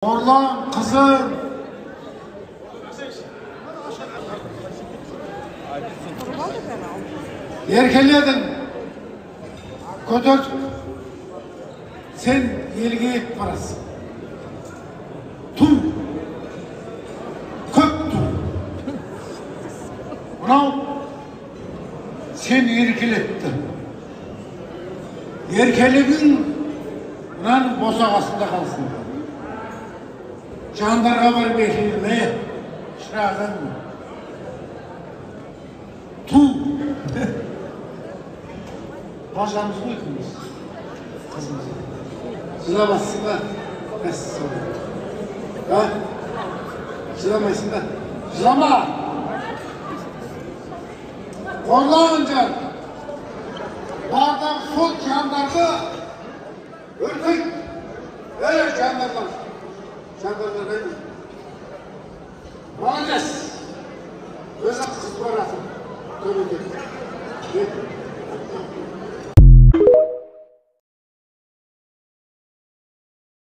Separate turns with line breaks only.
Орлан, қызым. Еркеледің, көтердік. Сен елге кетіп барасың. Ту, көп ту. Мынау сен еркелетті. Еркелігің мынаның босағасында қалсын. Жандарға барып еркелеме, шырағым. Ту. Бажамыз ғой екеуміз. Қызымыз. Жыламассың ба? Мәссаған. А? Жыламайсың ба? Жылама! Қорлаған жан. Бардағы сол жандарды өртейді. Ей, жандарлар. Жандарлар қайда? Молодец! Өзі қыз баратын. Төбеде.